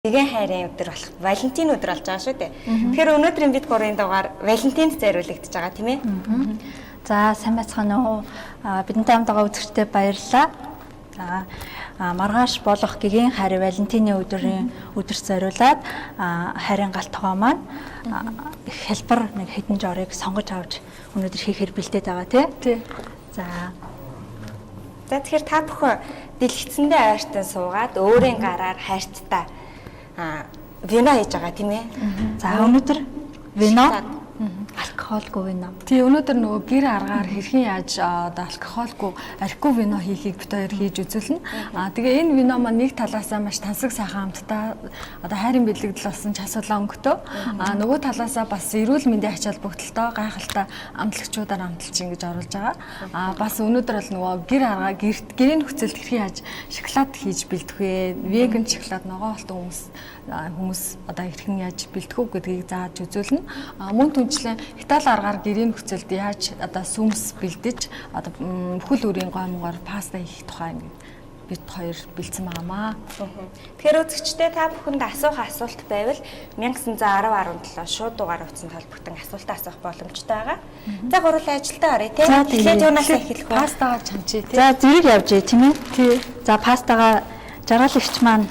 Гэгэн хайрын өдөр болох Валентин өдөр болж байгаа шүү дээ. Тэгэхээр өнөөдрийн бид гурийн дугаар Валентинд зориулагдаж байгаа, тийм ээ? За, сайн байцгаана уу? Бидэнтэй хамт байгаа үзэгчдэд баярлалаа. За, маргааш болох гэгэн хайр Валентины өдрийн өдөрт зориулаад хайрын гал тогоо маань их хэлбэр нэг хэдэн жорыг сонгож авч өнөөдөр хийхээр бэлдээд байгаа, тий? За. За, тэгэхээр та бүхэн дэлгэцэндээ ойртон суугаад өөрийн гараар хайрттай вино хийж байгаа, тийм ээ? За, өнөөдөр вино, алкоголгүй вино. Тий, өнөөдөр нөгөө гэр аргаар хэрхэн яаж одоо алкоголгүй архигүй вино хийхийг бид хоёр хийж үзүүлнэ. Тэгээ энэ вино маань нэг талаасаа маш тансаг сайхан амттай, одоо хайрын бэлэгдэл болсон час улаан өнгөтэй. Нөгөө талаасаа бас эрүүл мэндийн ач холбогдолтой гайхалтай амтлагчудаар амталж ингэж оруулж байгаа. Бас өнөөдөр бол нөгөө гэр аргаа гэрийн нөхцөлд хэрхэн яаж шоколад хийж бэлдэх вэ? Веган шоколад ногоон олтон хүмүүс одоо хэрхэн яаж бэлдэх үү гэдгийг зааж үзүүлнэ. Мөн түнчлэн Итали аргаар гэрийн нөхцөлд яаж одоо сүмс бэлдэж одоо бүхэл үрийн гоймонгоор паста хийх тухай ингээд бид хоёр бэлдсэн байгаамаа. Тэгэхээр үзэгчдээ та бүхэнд асуух асуулт байвал 1910 17 шууд дугаар утсанд холбогдсон асуултаа асуух боломжтой байгаа. За, гурлаа ажилдаа оръё, тий. Тэгэхээр юунаас эхлэх вэ? Пастагаа чамчи, тий. За, зэрэг явжээ, тийм ээ. Тий. За, пастагаа жаргал эгч маань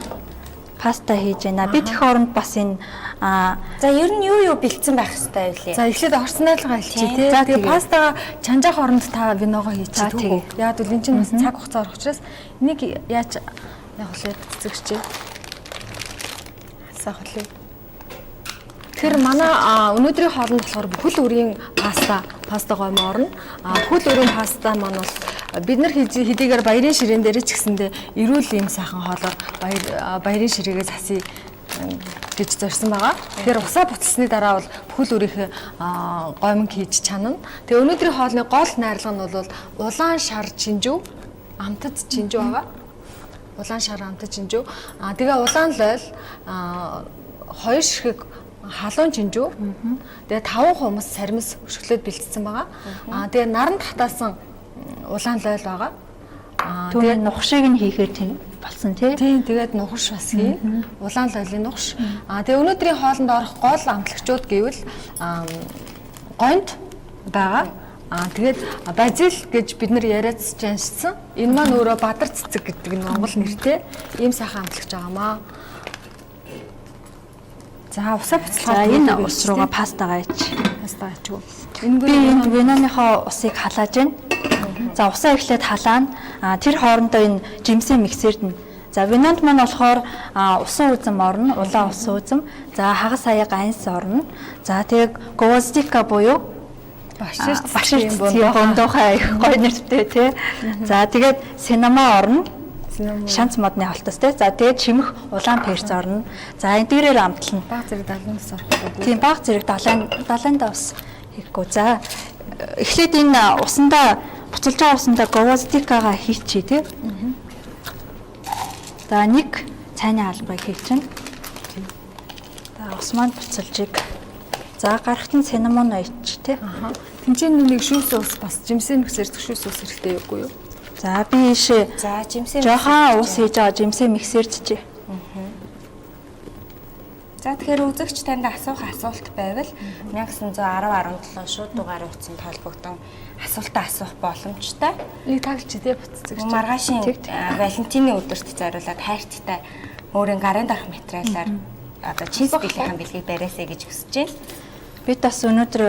паста хийж байна. Би тех хооронд бас энэ За, ер нь юу юу бэлдсэн байх хэвээр вэ? За, эхлээд орсон найлгаа хэлчихье, тий. Тэгээ пастагаа чанжаах оронд та виногоо хийчих түүх. Яг бол эн чинь бас цаг хугацаа орох учраас нэг яаж яг үлээ цэцэгчээ. Асаах үлээ. Тэгэхээр манай өнөөдрийн хоолнд болохоор бүхэл үрийн паста гоймон орно. Бүхэл үрийн паста маань бол бид нар хэдийгээр баярын ширээн дээр ч гэсэндээ эрүүл ийм сайхан хоолоор баярын ширээгээ засъя гэж зорьсон байгаа. Тэгэхээр усаа буцалсны дараа бол бүхэл үрийнхээ гоймон хийж чанана. Тэгээ өнөөдрийн хоолны гол найрлага нь бол улаан шар чинжүү, амтад чинжүү байгаа. Улаан шар амтад чинжүү. Тэгээ улаан лойл, 2 ширхэг халуун чинжүү. Тэгээ 5 хумс сармис өшөглөөд бэлдсэн байгаа. Тэгээ наранд хатаасан улаан лойл байгаа. Тэгээ нухшийг нь хийхээр болсон, тий? Тийм, тэгээд нухш бас хий. Улаан лойлын нухш. Тэгээ өнөөдрийн хоолнд орох гол амтлагчуд гэвэл гонт байгаа. Тэгээд базил гэж бид нар яриад чаншсан. Энэ маань өөрөө бадар цэцэг гэдэг нь монгол нэртэй ийм сайхан амтлагч байгаамаа. За, усаа буцалгаа. За, энэ ус руугаа пастагаа ич. Пастагаа ичгүй. Би энэ виноныхоо усыг халааж байна. За, усаа эхлээд халаана. Тэр хоорондоо энэ жимсийн миксерд нь. За, винонд маань болохоор усан үзэм орно, улаан усан үзэм. За, хагас хаяг анс орно. За, тэгээ гвоздика буюу башир цэцгийн бундуухай их гоё нэртэй, тий. За, тэгээд синамон орно. Шанц модны холтос, тий. За, тэгээд чимэх улаан перц орно. За, энэ дээрээр амтлана. Баг зэрэг 70 ус орохгүй. Тийм, баг зэрэг 70-д ус хийхгүй. За, эхлээд энэ усандаа буцалж байгаа усандаа гвоздикагаа хийчихье, тий. За, нэг цайны албыг хийчихнэ. За, ус маань буцалжийг. За, гарахт нь цинамон иччих, тий. Тэмцээн нэг шүүс ус бас жимсийн миксер шүүс ус хэрэгтэй үгүй юу? За, би ийшээ. За, жимсийн жоохон ус хийж байгаа жимсийн миксерд чи. За, тэгэхээр үзэгч танд асуух асуулт байвал 1910 17 шууд дугаар утсанд холбогдсон асуултаа асуух боломжтой. Нэг тагч тий буццэгч. Маргаашийн Валентины өдөрт зориулаад хайрттай өөрийн гарын дарах материалаар одоо чиз бэлгийн бэлгийг бариасаа гэж хүсэж байна. Бид бас өнөөдөр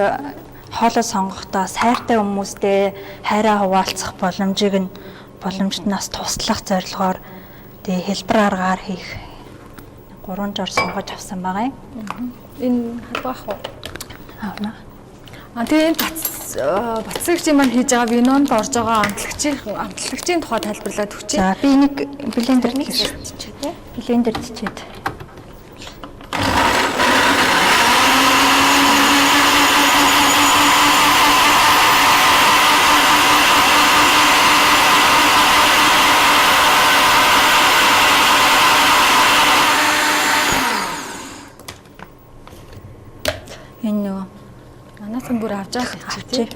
хоолой сонгохдоо сайртай хүмүүстэй хайраа хуваалцах боломжийг нь боломжт нас туслах зорилгоор тэгээ хэлбэр аргаар хийх 3 жор сонгож авсан байгаа юм. Энэ халбаах уу? Авна. Тэгээ энэ бацсагчийн маань хийж байгаа винонд орж байгаа амтлагчийн тухай тайлбарлаад өгчээ. За, би энийг блендер хийчихье, тий. Блендер чичээд. Энэ нөгөө манайхан бүр авч байгаа тий.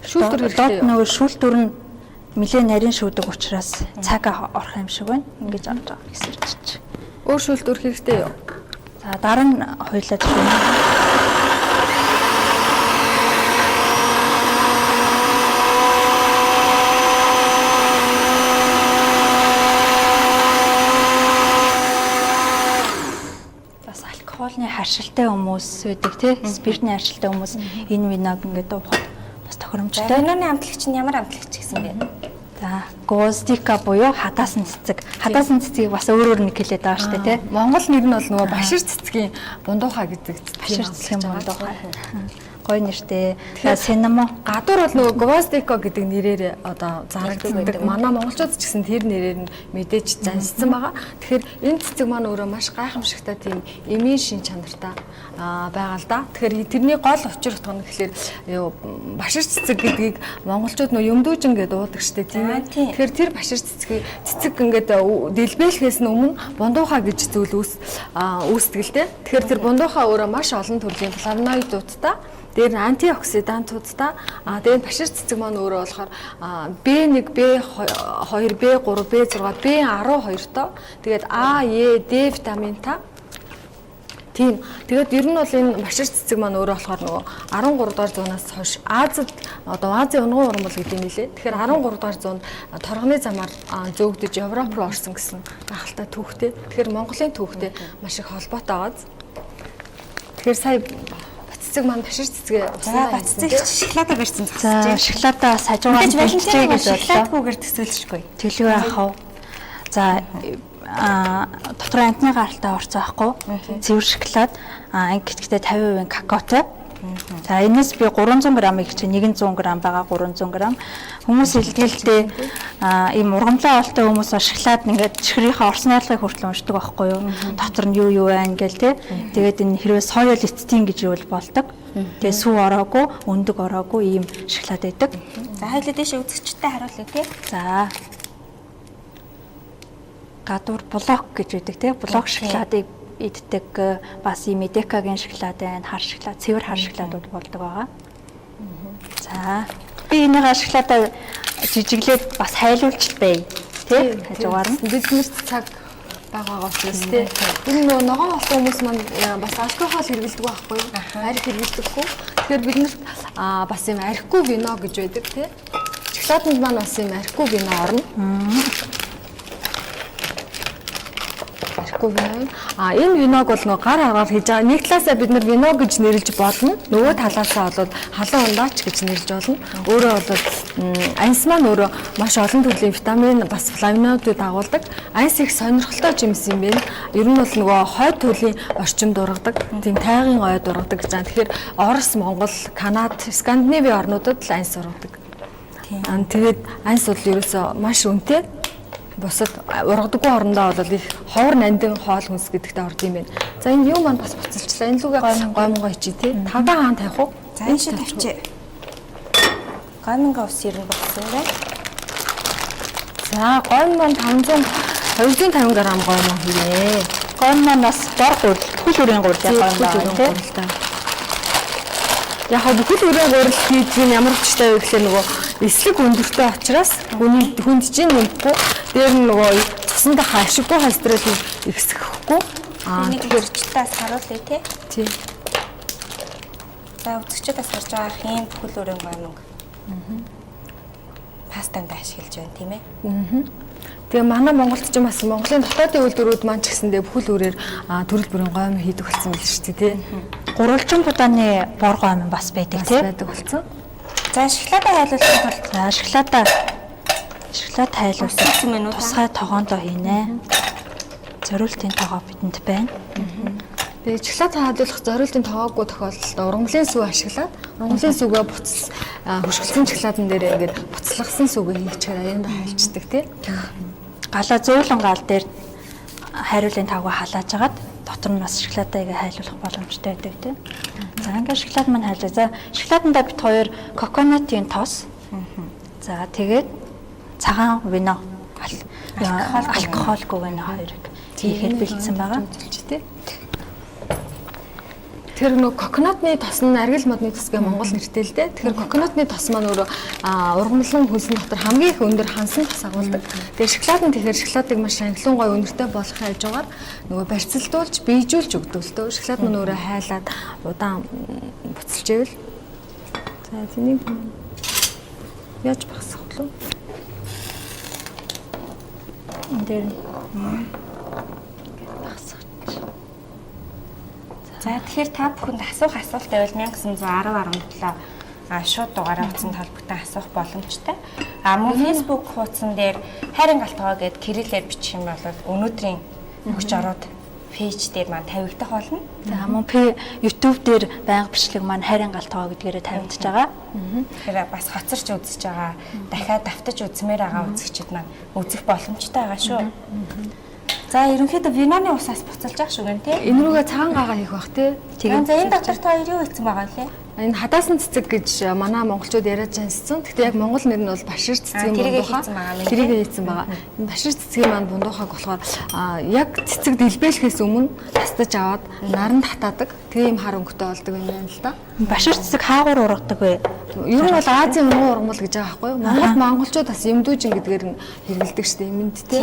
Шүүлтүр хэрэгтэй. Доод нөгөө шүүлтүр нь нэлээ нарийн шүүдэг учраас цаг орох юм шиг байна. Ингэж авч байгаа миксер чич. Өөр шүүлтүр хэрэгтэй юу? За дараа нь хоёлаа зөвхөн. Бас алкоголны харшилтай хүмүүс байдаг тий. Спиртний харшилтай хүмүүс энэ виног ингээд уухад бас тохиромжтой. Виноны амтлагч нь ямар амтлагч гэсэн бэ? За, гвоздика буюу хадаасан цэцэг. Хадаасан цэцгийг бас өөрөөр нэг хэлээд байгаа шүү дээ тий. Монгол нэр нь бол нөгөө башир цэцгийн бундуухай гэдэг. Башир цэцгийн бундуухай. Гоё нэртэй. За, синемо. Гадуур бол нөгөө гвоздико гэдэг нэрээр одоо зарагддаг. Манай монголчууд ч гэсэн тэр нэрээр нь мэдээж заншсан байгаа. Тэгэхээр энэ цэцэг маань өөрөө маш гайхамшигтай тийм эмийн шин чанартай байгаа л да. Тэгэхээр тэрний гол учир утга нь гэхлээр юу башир цэцэг гэдгийг монголчууд нөгөө юмдүүжин гэдээ уудаг штэ тийм ээ. Тэгэхээр тэр башир цэцгийг цэцэг ингээд дэлбэлэхээс нь өмнө бундуухай гэж зүйл үүсдэг л дээ. Тэгэхээр тэр бундуухай өөрөө маш олон төрлийн флавоноидуудтай, дээр нь антиоксидантуудтай, дээр нь башир цэцэг маань өөрөө болохоор B1, B2, B3, B6, B12-той, тэгээд А, Е, Д витаминтай. Тийм. Тэгээд ер нь бол энэ башир цэцэг маань өөрөө болохоор нөгөө 13 дугаар зуунаас хойш Азад одоо Азийн унган уран бол гэдэг юм лээ. Тэгэхээр 13 дугаар зуунд торгоны замаар зөөгдөж Европ руу орсон гэсэн гайхалтай түүхтэй. Тэгэхээр Монголын түүхтэй маш их холбоотой байгааз. Тэгэхээр сая цэцэг маань башир цэцгээ уснаа. Бат цэцэг шоколада барьсан зогсож. За, шоколада сажуугаар бэлтжээ гэж шоколадгүйгээр төсөөлшгүй. Төлөв яах вэ? За, дотор амтны гаралтай орцоо байхгүй. Цэвэр шоколад, анги гэхдээ 50% какаотой. За, энэс би 300 г-ыг чинь 100 г байгаа, 300 г. Хүмүүс илтгэлдээ ийм ургамлаа олтой хүмүүс шоколад ингээд чихрийнхээ орсон найрлагыг хүртэл уншдаг байхгүй юу? Дотор нь юу юу байна гэл те. Тэгээд энэ хэрвээ соёл эцтийн гэж юу болдог. Тэгээд сүү ороогүй, өндөг ороогүй ийм шоколад байдаг. За, хоёлаа дэше үзэгчдэд харуулъя те. За. Гадуур блок гэж байдаг те. Блок шоколадыг иддэг, бас ийм эдекагийн шоколад байна, хар шоколад, цэвэр хар шоколадууд болдог байгаа. За, би энийг шоколадаа жижиглээд бас хайлуулж бай. Тэ? Хажуугаар нь. Биднэрт цаг байгаа учраас тэ. Энэ нөгөө ногоон хоолтой хүмүүс маань бас алкогол хэрэглэдэг байхгүй юу? Арх хэрэглэдэггүй. Тэгэхээр биднэрт бас ийм архигүй вино гэж байдаг тэ. Шоколаданд маань бас ийм архигүй вино орно. Архигүй вино. Энэ виног бол нөгөө гар аргаар хийж байгаа. Нэг талаасаа бид нар вино гэж нэрлэж болно. Нөгөө талаасаа бол халуун ундаач гэж нэрлэж болно. Өөрөө бол анс маань өөрөө маш олон төрлийн витамин бас флавоноидыг дагуулдаг. Анс их сонирхолтой жимс юм байна. Ер нь бол нөгөө хойд төрлийн орчимд ургадаг. Тийм тайгын ойд ургадаг гэж. Тэгэхээр Орос, Монгол, Канад, Скандинавийн орнуудад л анс ургадаг. Тэгээд анс бол ерөөсөө маш үнэтэй. Бусад ургадаггүй орондоо бол их ховор нандин хоол хүнс гэдэгтээ орд юм байна. За, энэ юу маань бас буцалчлаа. Энэ лүгээ гоймонгоо ичээ тий. Тавдан хаан тавих уу? За, энэ шиг тавьчих. Гоймонгоо ус ер нь болсон байна. За, гойм маань 500 250 г гоймон хийе. Гойм маань бас бор гурил, бүхэл үрийн гурил гойм байна тий. Яг хаа бүхэл үрийн гурил хийж юм ямар учиртай вэ гэхлээр нөгөө эслэг өндөртэй учраас хүнд чинь нэмэхгүй, дээр нь нөгөө цуснд ашиггүй холестеролыг ихсэхгүй. Энийг үзэгчдээс харуулъя тий. Тий. За, үзэгчдээс харж байгаа ийм бүхэл үрийн гоймонг. Пастанд ашиглаж байна тийм ээ. Тэгээ манай Монголд ч бас Монголын дотоодын үйлдвэрүүд маань ч гэсэндээ бүхэл үрээр төрөл бүрийн гоймон хийдэг болсон байл шүү дээ тий. Гурвалжин будааны бор гоймон бас байдаг тий. Байдаг болсон. За, шоколадаа хайлуулахын тулд за, шоколад хайлуулсан тусгай тогоондоо хийнэ. Зориултын тогоо бидэнд байна. Тэгээ шоколад хайлуулах зориултын тогоогүй тохиолдолд ургамлын сүү ашиглаад ургамлын сүгээ хөшгөлсөн шоколадн дээр ингээд буцалгасан сүгээ хийчихээр аяндаа хайлчдаг тий. Галаа зөөлөн гал дээр хайруулын тавгаа халааж агаад дотор нь бас шоколадыг хайлуулах боломжтой байдаг тий. За, ингээд шоколад маань хайлаа. За, шоколадандаа бит хоёр коконатын тос. За, тэгээд цагаан вино, алкоголгүй вино хоёрыг хийхээр бэлдсэн байгаа. Тий. Тэгэхээр нөгөө coconut-ны тос нь аргил модны тос гэх монгол нэртэй л дээ. Тэгэхээр coconut-ны тос маань өөрөө ургамлан хөлсөн дотор хамгийн их өндөр хансан тос агуулдаг. Тэгэхээр шоколад нь тэгэхээр шоколадыг маш анхлан гоё өндөртэй болохын хажуугаар нөгөө барьцалдуулж, бийжүүлж өгдөг л дөө. Шоколад маань өөрөө хайлаад удаан буцалж ивэл. За тэнийг яаж багасгах вэ? Энэ дээр багасгах. За тэгэхээр та бүхэнд асуух асуулт байвал 1910 17 шууд дугаараа утсанд холбогдсон асуух боломжтой. Мөн Facebook хуудсан дээр хайрын гал тогоо гэд кириллээр бичих юм бол өнөөдрийн өгч ороод page дээр маань тавигдах болно. За мөн YouTube дээр байнга бичлэг маань хайрын гал тогоо гэдгээрээ тавигдаж байгаа. Тэгэхээр бас хоцорч үзэж байгаа, дахиад давтаж үзмээр байгаа үзэгчид маань үзэх боломжтой байгаа шүү. За ерөнхийдөө виноны усаас буцалж байгаа шүү гэн тий. Энэ рүүгээ цагаан гагаа хийх бах тий. Тэгээд за энэ дотор та хоёр юу хийсэн байгаа лээ? Энэ хадаасан цэцэг гэж манай монголчууд яриад жанссан. Гэхдээ яг монгол нэр нь бол башир цэцгийн бундуухай. Тэрийг хийсэн байгаа. Энэ башир цэцгийн маань бундуухайг болохоор яг цэцэг дэлбэлэхээс өмнө тастаж аваад наранд хатаадаг. Тэгээ юм хар өнгөтэй болдог юм байна л да. Башир цэцэг хаагур ургадаг вэ? Ер нь бол Азийн унган ургамал гэж байгаа байхгүй юу? Монгол монголчууд бас юмдүүжин гэдгээр нь хэрэгэлдэг шүү дээ. Юмд тий.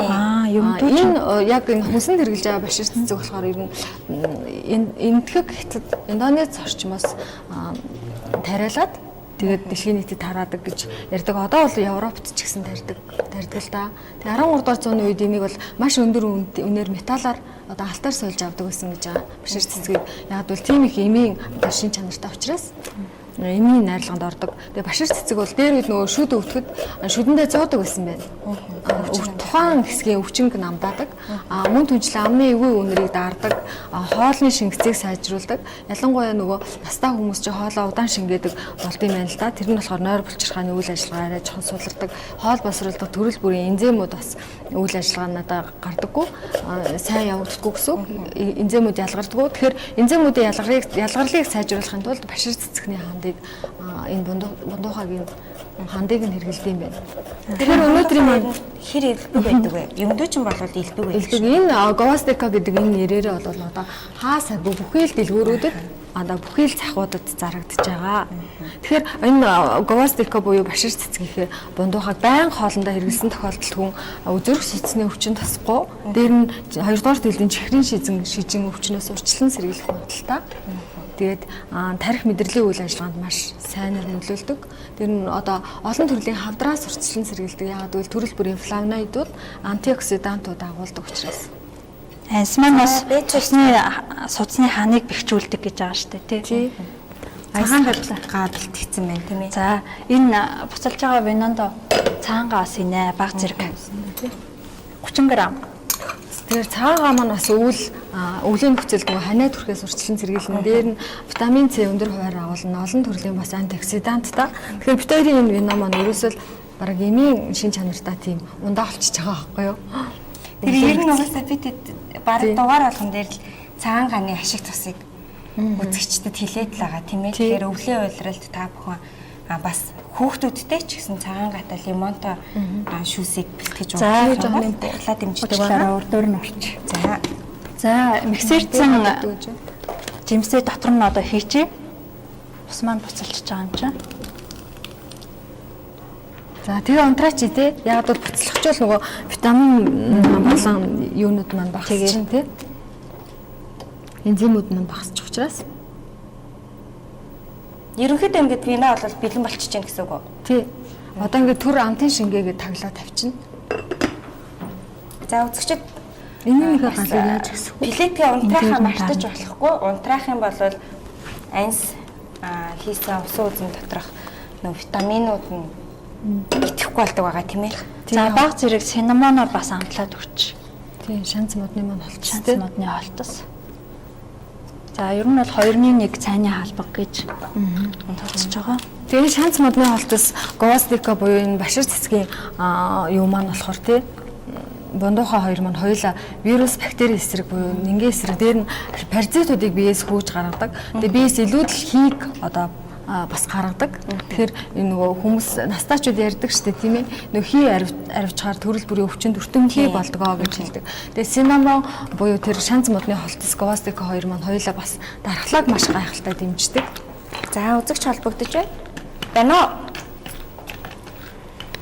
Юмдүүжин. Энэ яг энэ хүнсэнд хэрэглэж байгаа башир цэцэг болохоор ер нь энэтхэг хятад Индонез орчмоос тариалаад тэгээд дэлхийн нийтэд тараадаг гэж ярьдаг. Одоо бол Европт ч гэсэн тарьдаг л да. Тэгээд 13 дугаар зууны үед энийг бол маш өндөр үнээр металлаар одоо алтаар сольж авдаг байсан гэж байгаа. Башир цэцгийг яг бол тийм их эмийн шин чанартай учраас эмийн найрлаганд ордог. Тэгээ башир цэцэг бол дээр үед нөгөө шүд өвтгөд шүдэндээ зуудаг байсан байна. Тухайн хэсгийн өвчнөг намдаадаг. Мөн түнчлэн амны эвгүй үнэрийг даардаг, хоолны шингэцийг сайжруулдаг. Ялангуяа нөгөө настай хүмүүс чи хоолоо удаан шингээдэг болд юм байна л да. Тэр нь болохоор нойр булчирхааны үйл ажиллагаа арай жоохон сулардаг, хоол босруулдаг төрөл бүрийн энзимүүд бас үйл ажиллагаануудаа гардаггүй, сайн явагддаггүй гэсэн үг. Энзимүүд ялгардаггүй. Тэгэхээр энзимүүдийн ялгарлыг сайжруулахын тулд башир цэцэгний хандыг энэ бундуухагийн хандыг нь хэрэглэдэг юм байна. Тэгэхээр өнөөдрийн маань хэр элбэг байдаг вэ? Юмдүүчин бол элбэг байдаг. Энэ Говастека гэдэг энэ нэрээрээ бол одоо хаа сайгүй бүхий л дэлгүүрүүдэд одоо бүхий л цахуудад зарагдаж байгаа. Тэгэхээр энэ Говастека буюу башир цэцгийнхээ бундуухайг байн хоолндоо хэрэглэсэн тохиолдолд хүн зүрх судасны өвчин тасахгүй, дээр нь 2 дугаар төрлийн чихрийн шижин өвчнөөс урьдчилан сэргийлэх магадлалтай. Тэгээд тарих мэдрэлийн үйл ажиллагаанд маш сайнаар нөлөөлдөг. Тэр нь одоо олон төрлийн хавдраас урьдчилан сэргийлдэг. Яагаад гэвэл төрөл бүрийн флавоноидууд, антиоксидантууд агуулдаг учраас. Анс маань бас судасны ханыг бэхжүүлдэг гэж байгаа шүү дээ, тий. Цагаан гаа бэлтгэсэн байна, тийм ээ. За энэ буцалж байгаа винонд цагаан гаас инэ баг зэрэг 30 г. Тэгэхээр цагаан гаа маань бас өвлийн нөхцөлд нөгөө ханаа төрхөөс урьдчилан сэргийлнэ. Дээр нь витамин С өндөр хувиар агуулна. Олон төрлийн бас антиоксиданттай. Тэгэхээр бид хоёрын энэ вино маань ерөөсөө л бараг эмийн шин чанартай тийм ундаа болчихж байгаа байхгүй юу? Тэр ер нь угаасаа бид бараг дугаар болгон дээр л цагаан гааны ашиг тусыг үзэгчдэд хилээд л байгаа, тийм ээ. Тэгэхээр өвлийн уйлралд та бүхэн бас хүүхдүүдтэй ч гэсэн цагаан гатай лимонтой шүүсийг бэлтгэж За өгөх дархлаа дэмждэг байгаа. Урдуур нь орч. За миксердсэн жимсээ дотор нь одоо хийчихье. Ус маань буцалчихж байгаа юм чинь. За тэгээ унтраач тий. Яг бол буцалхчвал нөгөө витамин болон юунууд маань багасчих тий. Энзимүүд маань багасчих учраас. Ерөнхийдөө ингээд вино бол бэлэн болчихж гин гэсэн үг үү? Тий. Одоо ингээд төр амтын шингээгээд таглаа тавьчихна. За үзэгчид энэ нэг галыг яаж гисэх вэ? Плетгээ унтраахаа мартаж болохгүй. Унтраах юм бол анс хийсэн усан үзэн доторх нөгөө витаминууд нь идэхгүй болдог байгаа, тийм ээ. За баг зэрэг цинамоноор бас амтлаад өгч. Тийм, шанц модны маань холтос. Шанц модны холтос. За ер нь бол 2-1 цайны халбаг гэж тооцож байгаа. Тэгээ шанц модны холтос Говастика буюу энэ башир цэцгийн юу маань болохоор тий бундуухай хоёр маань хоёулаа вирус, бактери эсрэг буюу нингээ эсрэг дээр нь паразитуудыг биеэс хөөж гаргадаг. Тэгээ биеэс илүүдэл хийг одоо бас гаргадаг. Тэгэхээр энэ нөгөө хүмүүс настаачууд ярьдаг шүү дээ, тийм ээ. Нөгөө хий аривчаар төрөл бүрийн өвчин дүртэн хий болдгоо гэж хэлдэг. Тэгээ cinnamon буюу тэр шанц модны холтос гвоздика хоёр маань хоёулаа бас дархлааг маш гайхалтай дэмждэг. За үзэгч холбогдож байна. Байна уу?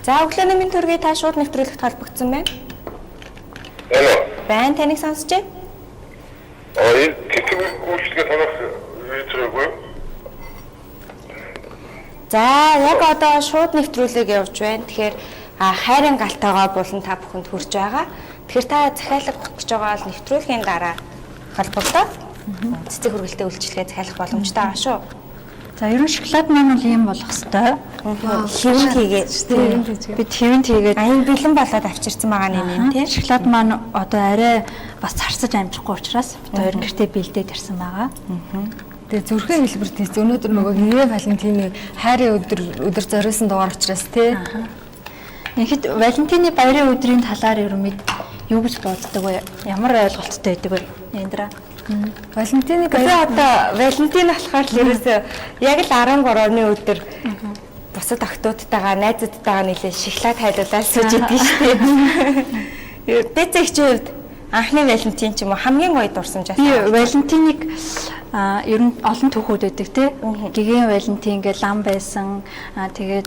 За өглөөний мэнд төргий та шууд нэвтрүүлэгт холбогдсон байна. Алло. Байн таныг сонсож байна. Аа, цэцэг үйлчлэгээ танах хийж байгаагүй юу? За яг одоо шууд нэвтрүүлэг явж байна. Тэгэхээр хайрын галтайгаа булан та бүхэнд хүрч байгаа. Тэгэхээр та захиалга өгөх гэж байгаа бол нэвтрүүлгийн дараа холбогдоод цэцэг хүргэлтээ үйлчилгээ захиалах боломжтой байгаа шүү. За ерөн шоколад маань бол ийм болох хэвээр. Хэвэн хийгээд бид хэвэн хийгээд аян бэлэн болоод авчирсан байгаа юм юм тий. Шоколад маань одоо арай бас царцаж амжихгүй учраас бид хоёр гэртээ бэлдээд ирсэн байгаа. Тэгээ зүрхэн хэлбэр тийц өнөөдөр нөгөө Нивэ Валентины хайрын өдөр зориулсан дугаар учраас тий. Тэгэхэд Валентины баярын өдрийн талаар ер нь юу гэж боддог вэ? Ямар ойлголттой байдаг вэ? Эндра. Валентины баяр одоо Валентин болохоор л ерөөсөө яг л 13-ны өдөр бусад охтуудтайгаа найзуудтайгаа нэлээд шоколад хайлуулаад сууж идэг шүү дээ. Дэцэгчийн хувьд анхны Валентин ч юм уу хамгийн гоё дурсамж байсан. Би Валентиныг ер нь олон түүхүүд байдаг тий. Гэгээн Валентин гэх лам байсан. Тэгээд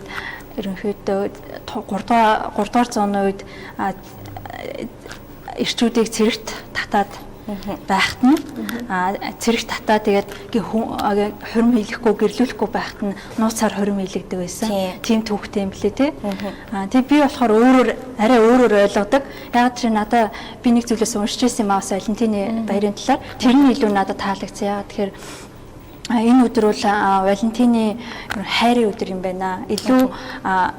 ерөнхийдөө 3 дугаар зууны үед эрчүүдийг цэрэгт татаад байхад нь цэрэг татаа тэгээд хурим хийлэхгүй гэрлүүлэхгүй байхад нь нууцаар хурим хийлэгдэг байсан. Тийм түүхтэй юм блэ тий. Тэг би болохоор өөрөөр арай өөрөөр ойлгодог. Яг тэр надаа би нэг зүйлээс уншиж байсан юм аа Валентины баярын талаар. Тэр нь илүү надад таалагдсан. Яг тэгэхээр энэ өдөр бол Валентины хайрын өдөр юм байна. Илүү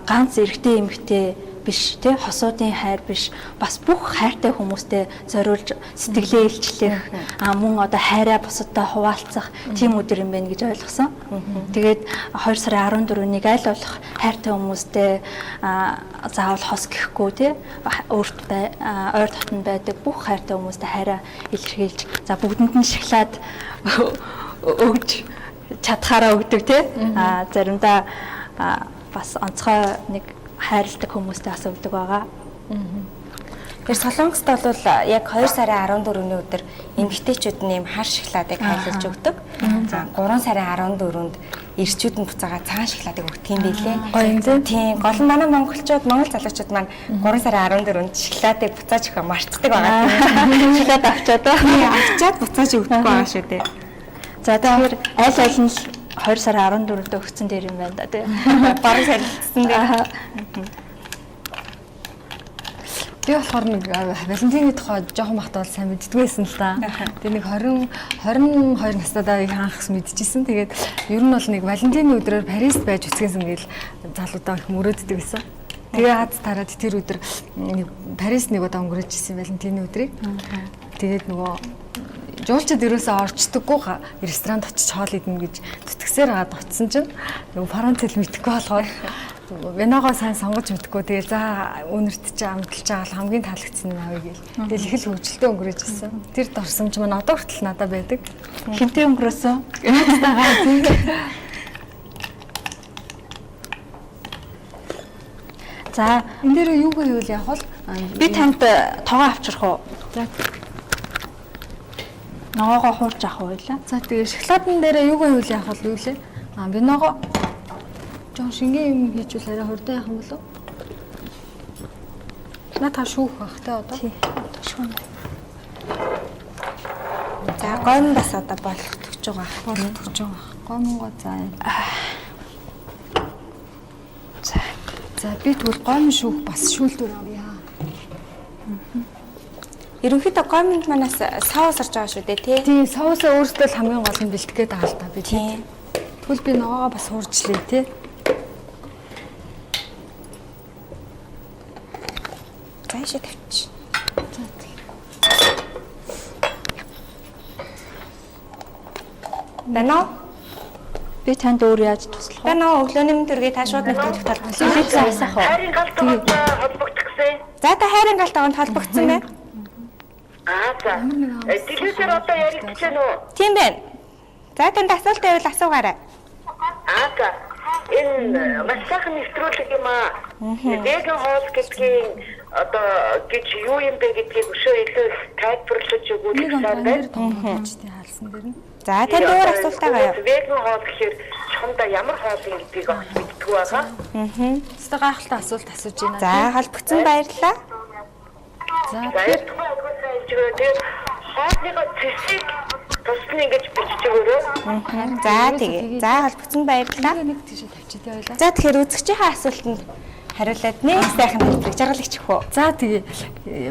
ганц эрэгтэй эмэгтэй биш тий, хосуудын хайр биш, бас бүх хайртай хүмүүстэй зориулж сэтгэлээ илчлэх, мөн одоо хайраа бусадтай хуваалцах тийм өдөр юм байна гэж ойлгосон. Тэгээд 2 сарын 14-нийг аль болох хайртай хүмүүстэй заавал хос гэхгүй тий, өөрт ойр дотн байдаг бүх хайртай хүмүүстэй хайраа илэрхийлж, за бүгдэнд нь шоколад өгж чадхаараа өгдөг тий. Заримдаа бас онцгой нэг хайрладаг хүмүүстэй бас өгдөг байгаа. Тэгэхээр Солонгост бол яг 2 сарын 14-ний өдөр эмэгтэйчүүд нь ийм хар шоколадыг хайлуулж өгдөг. За 3 сарын 14-нд эрчүүд нь буцаага цагаан шоколадыг өгдөг юм билээ. Гоё юм зэ. Тийм, гол нь манай монголчууд, монгол залуучууд маань 3 сарын 14-нд шоколадыг буцааж өгөх мартдаг байгаа. Шоколад авчаад авчаад буцааж өгдөг байгаа шүү дээ. За тэгэхээр аль аль нь 2 сарын 14-нд өгсөн дээр юм байна да тий. Бараг сарилдсан дээр. Би болохоор нэг Валентины тухай жоохон бахтаа бол сайн мэддэггүй байсан л та. Тэгээ нэг 20 22 настайдаа их анх мэдчихсэн. Тэгээд ер нь бол нэг Валентины өдрөөр Парист байж үсгэнсэн гэл залуудаа их мөрөөддөг байсан. Тэгээ аз тараад тэр өдөр нэг Парис нэг удаа өнгөрөөж исэн Валентины өдрийг. Тэгээд нөгөө жуулчид ерөөсөө орчдоггүй ресторанд очиж хоол идэнэ гэж зүтгэсээр хагаад очсон чинь нөгөө франц хэл мэдэхгүй болохоор виногоо сайн сонгож мэдэхгүй. Тэгэл за үнэрт чи амталж байгаа хамгийн таалагдсан юм авъя гээл. Тэгэл их л хөвгөлтэй өнгөрөөж ирсэн. Тэр дурсамж маань одоо хүртэл надад байдаг. Хинтээ өнгөрөөсөн? Найзтайгаа тийм. За энэ дээр юу гэвэл яг бол би танд тогоо авчрах уу? За ногоогоо хуурж авах уу вэ? За тэгээ шоколадн дээр юу гэвэл яах вэ юу лээ? А виногоо жоон шингэн юм хийчихвэл арай хурдан яах юм болов? Наа та шүүх бах те одоо. Тий. Одоо шүүн. За гомн бас одоо болгогдож байгаа. Болгогдож байгаа. Гомнгоо за. За. За би тэгвэл гомн шүүх бас шүүлтүр авъя. Ерөнхийдөө гомонд манаас соус орж байгаа шүү дээ тий. Тийм, соусаа өөртөө л хамгийн гол нь бэлтгэх гээд байгаа л та би тий. Тэгвэл би ногоогоо бас хуурчлаа тий. За ийшээ тавьчих. За тий. Байна уу? Би танд өөр яаж туслах вэ? Байна уу? Өглөөний мэнд төргий та шууд нэвтрүүлэгт холбогдсон. Асах уу? Хайрын галтгоонд холбогдох гэсэн. За та хайрын галтгоонд холбогдсон байна. Аа за. Телевизээр одоо яригдчихэв үү? Тийм байна. За танд асуулт байвал асуугаарай. Аа Энэ маш сайхан нэвтрүүлэг юм аа. Веган хоол гэдгийн одоо гэж юу юм бэ гэдгийг өшөө илүү тайлбарлаж өгвөл Нэг сайн байна. хаалсан дээр нь. За танд өөр асуултаа гаяа. Веган хоол гэхээр чухамдаа ямар хоол юм гэдгийг огт мэддэггүй байгаа. Өстой гайхалтай асуулт асууж байна. За холбогдсон баярлалаа. За За тэгэхээр тухайн айгуу сайн хэлж өгөө. Тэгээд хоолныхоо цэсийг тусна ингэж бичиж өгөөрэй. За тэгээ. За холбогдсон баярлалаа. нэг тийшээ тавьчих тий ойлаа. За тэгэхээр үзэгчийн асуултанд хариулаад нэг сайхан хэлбэрийг жаргалагч өгөө. За тэгээ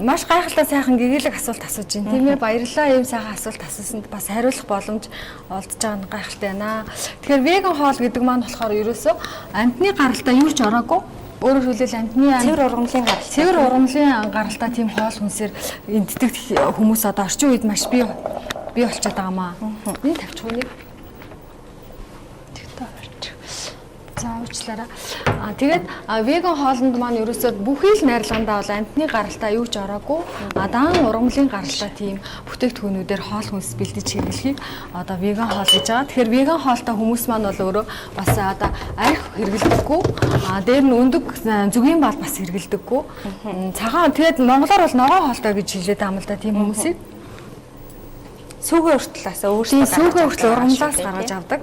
маш гайхалтай сайхан гэгээлэг асуулт асууж байна тийм ээ, баярлалаа ийм сайхан асуулт асуусанд бас хариулах боломж олдож байгаа нь гайхалтай байна. Тэгэхээр веган хоол гэдэг маань болохоор ерөөсөө амьтны гаралтай юу ч ороогүй. Өөрөөр хэлбэл амьтны Цэвэр ургамлын гаралтай. Цэвэр ургамлын гаралтай тийм хоол хүнсээр энтдэг хүмүүс одоо орчин үед маш бий болчиход байгаа маа. Энэ тавьчих уу нэг? Тэгтээ орчих. За уучлаарай. А тэгээд веган хоолнд маань ерөөсөө бүхий л найрлагандаа бол амьтны гаралтай юу ч ороогүй. А даан ургамлын гаралтай тийм бүтээгдэхүүнүүдээр хоол хүнс бэлдэж хэрэглэхийг одоо веган хоол гэж байгаа. Тэгэхээр веган хоолтой хүмүүс маань бол өөрөө бас одоо арх хэрэглэдэггүй. А дээр нь өндөг зүгийн бал бас хэрэглэдэггүй. Цагаан тэгээд монголоор бол ногоон хоолтой гэж хэлээд байгаа юм л да тийм хүмүүсийг. Сүүгээ хүртэл бас өөрсдөө Тийм сүүгээ хүртэл ургамлаас гаргаж авдаг.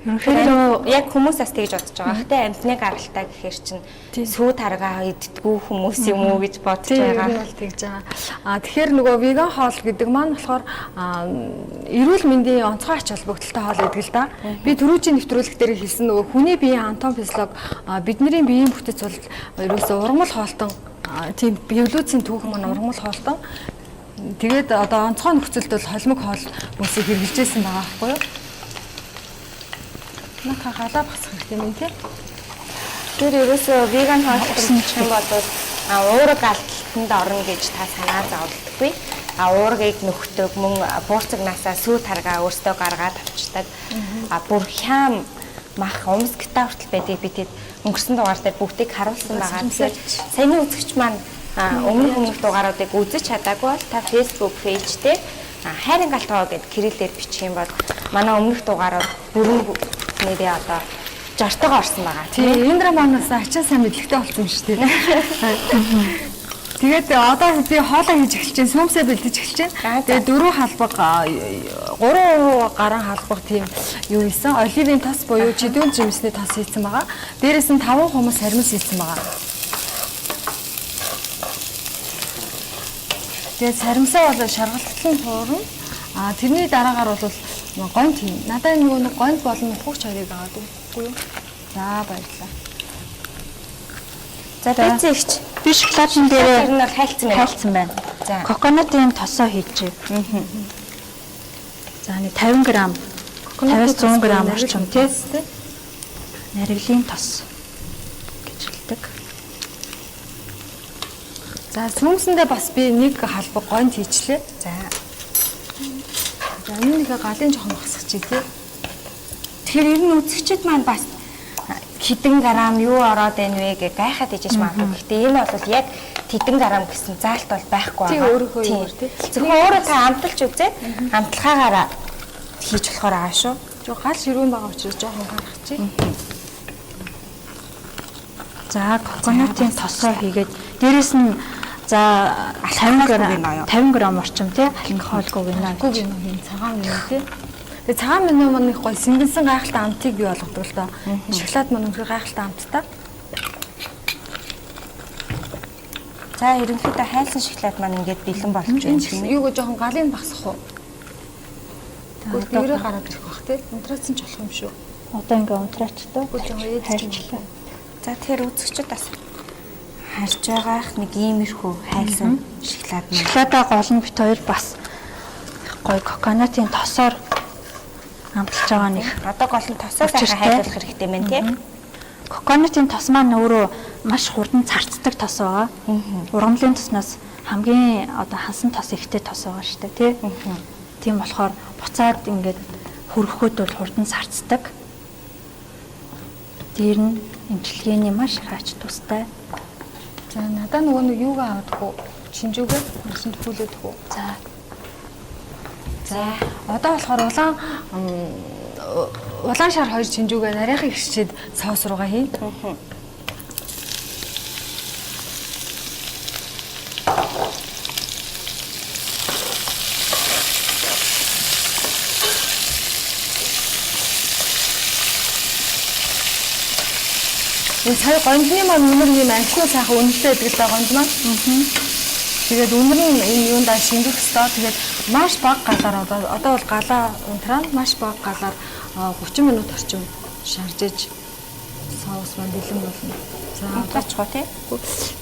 Ерөнхийдөө Яг хүмүүс бас тэгж бодож байгаа. Хэ амьтны гаралтай гэхэр чинь сүү таргаа иддгүү хүмүүс юм уу гэж бодож Тийм ер нь байгаа. бол тэгж байгаа. А тэгэхээр нөгөө веган хоол гэдэг маань болохоор эрүүл мэндийн онцгой ач холбогдолтой хоол гэдэг л да. Би түрүүчийн нэвтрүүлэг дээр хэлсэн нөгөө хүний биеийн антон физиолог бидний биеийн бүтэц бол ерөөсөө ургамал хоолтон тийм эволюцийн түүх маань ургамал хоолтон. Тэгээд одоо онцгой нөхцөлд бол холимог хоол хүмүүсийг хэрэгжилжсэн байгаа байхгүй юу? Нака галаа бацх хэрэгтэй юм тий. Тэр ерөөсөө веган хоол гэх юм бол уураг алдалтанд орно гэж та санаа зовлдоггүй. А уургийг нөхдөг мөн буурцагнаасаа сүү таргаа өөртөө гаргаад авчдаг. А бүр хям мах умсгтаа хүртэл байдгийг би тэд өнгөрсөн дугаар дээр бүгдийг харуулсан байгаа. Тэгэхээр саяны үзэгч маань өмнөх дугааруудыг үзэж чадаагүй бол та Facebook page дээр хайрын галтгоо гэд кириллээр бичих юм бол манай өмнөх дугаарууд бүрэн нэрээ одоо жортогоо орсон байгаа. Тийм, Индра манаас ачин сайн мэдлэгтэй болсон юм шүү дээ. Тэгээд одоо би хоолоо хийж эхэлж байна, сүмсээ бэлдэж эхэлж байна. Тэгээд дөрөв халбаг, гурван гарan халбаг тийм юу хийсэн. Оливын тос буюу жидүүн жимсний тос хийсэн байгаа. Дээрээс нь 5 хумс харимс хийсэн байгаа. Тэгээд саримсаа бол шаргалтлан туурна. А тэрний дараагаар бол гонт хийн. Надад нөгөө нэг гонт болон ухагч хоёрыг аваад өгөхгүй юу? За баярлалаа. За бицэн ихч. би шоколадн дээр Тэр нь бол хайлтсан байна. хайлтсан байна. За. Коконатын тосоо хийжээ. За нэг 50 г 50-100 г орчим тий. Нариглийн тос гэж хэлдэг. За сүмсэндээ бас би нэг халбаг гонт хийчлээ. За. За энэ нэг галын жоохон багсах чи тий. Тэгэхээр ер нь үзэгчид маань бас хэдэн грамм юу ороод байна вэ гэж гайхаад ижиж магадгүй. Гэхдээ энэ бол яг тэдэн грамм гэсэн заалт бол байхгүй Тий, байгаа. өөрийнхөө юугаар, тий. Зөвхөн өөрөө та амталж үзээд амталхаагаараа хийж болохоор байгаа шүү. Жоо гал ширүүн байгаа учраас жоохон гарах чи. За коконатын тосоо хийгээд дээрэс нь за 50 г 50 г орчим тий алкоголгүй гинэ. Гүг юм юм цагаан минь тий. Тэгээ цагаан минь маань их гоё сэнгэнсэн гайхалтай амтыг бий болгодог л доо. Шоколад маань үнэхээр гайхалтай амттай. За ерөнхийдөө хайлсан шоколад маань ингээд бэлэн болж байна. Энэ ч гэсэн юугаа жоохон галын багсах уу? Тэгвэл дээрээ гараад ирэх бах тий. Унтраацсан ч болох юм шүү. Одоо ингээ унтраачтай. Үгүй жоохон ээдэж Хайрчлаа. За тэгэхээр үзэгчид бас харж байгаах нэг иймэрхүү хайлсан шоколад маань. Шоколадаа гол нь бит хоёр бас гоё коконатын тосоор амталж байгаа нэг. Одоо гол нь тосоо сайхан Учиртай. хайлуулах хэрэгтэй мэн тий. Коконатын тос маань өөрөө маш хурдан царцдаг тос байгаа. Ургамлын тоснаас хамгийн одоо хансан тос ихтэй тос байгаа шүү дээ, тий. Тийм болохоор буцаад ингээд хөрөхөд бол хурдан сарцдаг. Дээр нь эмчилгээний маш их ач тустай. За надаа нөгөө нэг юугаа аваад хөө? Чинжүүгээ машинд хүлээд хөө. За За одоо болохоор улаан Улаан шар хоёр чинжүүгээ нарийнхан хирчээд соус руугаа хийн. Энэ сая гондны маань үнэр юм анхлын сайхан үнэртэй байдаг л да гонд маань. Тэгээд үнэр нь энэ юундаа шингэх ёстой. Тэгээд маш бага галаар одоо бол галаа унтраа маш бага галаар 30 минут орчим шаржиж соус маань бэлэн болно. За унтрачих уу тий?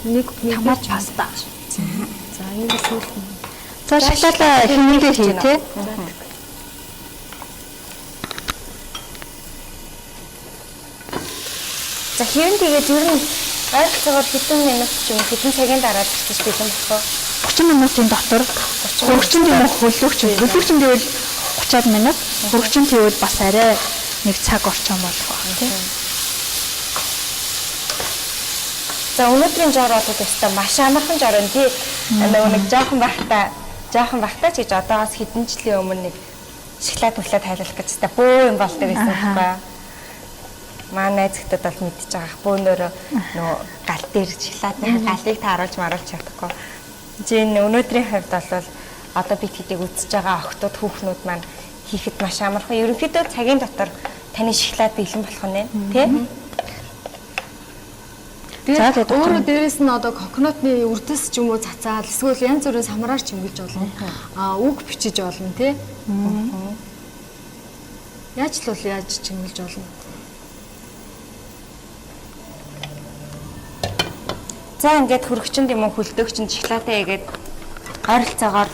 Нэг томат паста. За энийг сүүлд нь. За шоколад хэмнэнгээ хий тий. За хэвэн тэгээд ер нь ойролцоогоор хэдэн минут ч юм уу хэдэн цагийн дараа бэлтэж бэлэн болох вэ? 30 минутын дотор хөргөчин тийм үү хөлөөгчин. Хөлөөгчин гэвэл 30-аад минут, хөргөчин гэвэл бас арай нэг цаг орчим болох байх тий. За өнөөдрийн жор бол өстой маш амархан жор юм тий. Нөгөө нэг жоохон байхдаа ч гэж одоогоос хэдэн жилийн өмнө нэг шоколад мөглөө тайлах гэж та бөө юм болдог гэсэн байхгүй юу? Манай найзгтад бол мэдчихэж байгаа. Бөөнөрөө нөгөө гал дээр шоколадны галыг тааруулж маруулж чадахгүй. Жин өнөөдрийн хувьд бол одоо бид хэдийг үзэж байгаа охтууд хүүхнүүд маань хийхэд маш амархан. Ерөнхийдөө цагийн дотор таны шоколад бэлэн болох нь тий? Тэгээд өөрөө дээрэс нь одоо коконотны үрдэс ч юм уу цацаал эсвэл янз бүрийн самраар чимгэлж болно. Аа үг бичиж болно тий? Яаж л бол яаж чимгэлж болно. За ингээд хөргөчөнд юм уу хөлдөөгчөнд шоколадаа игээд ойролцоогоор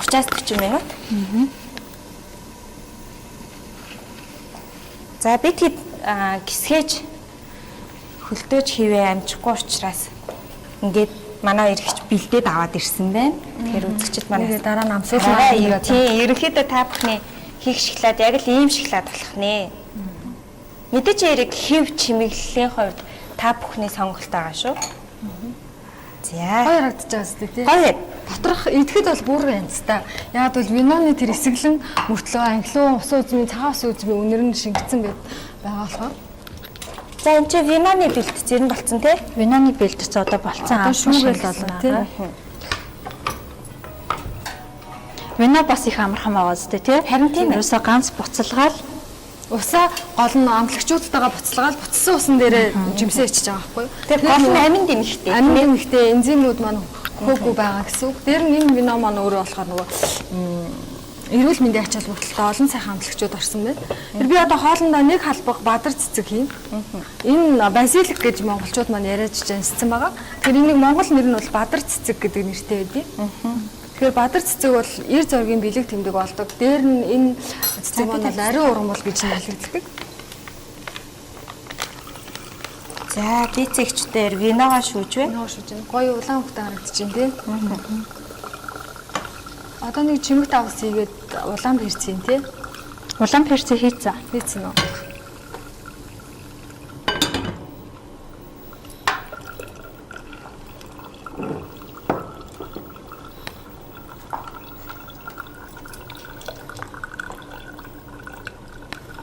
30-аас 40 минут. За бид хэд гисгээж хөлдөөж хийвээ амжихгүй учраас ингээд манай эрхч бэлдээд аваад ирсэн байна. Тэгэхээр үзэгчид манай дараа нь амсуулна. Тийм, ерөнхийдөө та бүхний хийх шоколад яг л ийм шоколад болох нэ. Мэдээж хэрэг хэв чимэглэлийн хувьд та бүхний сонголт байгаа шүү. За. Гоё харагдаж байгаа зү тий. Гоё. Доторх идэхэд бол бүр янзтай. Яг бол виноны тэр эсэглэн мөртлөө анхлын усан үзмийн цагаан усан үзмийн үнэр нь шингэсэн байгаа болохоор. За энэ чи виноны бэлтгэц ер нь болцсон тий? Виноны бэлтгэц одоо болцсон. Одоо шүүгээл болоо тий. Вино бас их амархан байгаа зү тий. Харин тийм ээ. Ерөөсөө ганц буцалгаал усаа гол нь амтлагчуудтайгаа буцалгаал буцсан усан дээрээ жимсээ ичиж байгаа байхгүй юу? Тэр гол нь амин дэмхтэй. Амин дэмхтэй энзимүүд маань хөөгүй байгаа гэсэн үг. Тэр нь энэ вино маань өөрөө болохоор нөгөө эрүүл мэндийн ач холбогдолтой олон сайхан амтлагчуд орсон байна. Тэр би одоо хоолндоо нэг халбаг бадар цэцэг хийн. Энэ базилик гэж монголчууд маань яриад жинссэн байгаа. Тэр энийг монгол нэр нь бол бадар цэцэг гэдэг нэртэй байдаг. Тэгэхээр бадар цэцэг бол эр зоргийн бэлэг тэмдэг болдог. Дээр нь энэ цэцэг маань бол ариун ургамал гэж нэрлэгддэг. За, бицэгчдэр виногоо шүүж вэ? Виногоо шүүж байна. Гоё улаан хөвгтэй харагдаж байна тий. Одоо нэг чимэгт авс хийгээд улаан перц хийн тий. Улаан перц хийцэн. Хийцэн үү?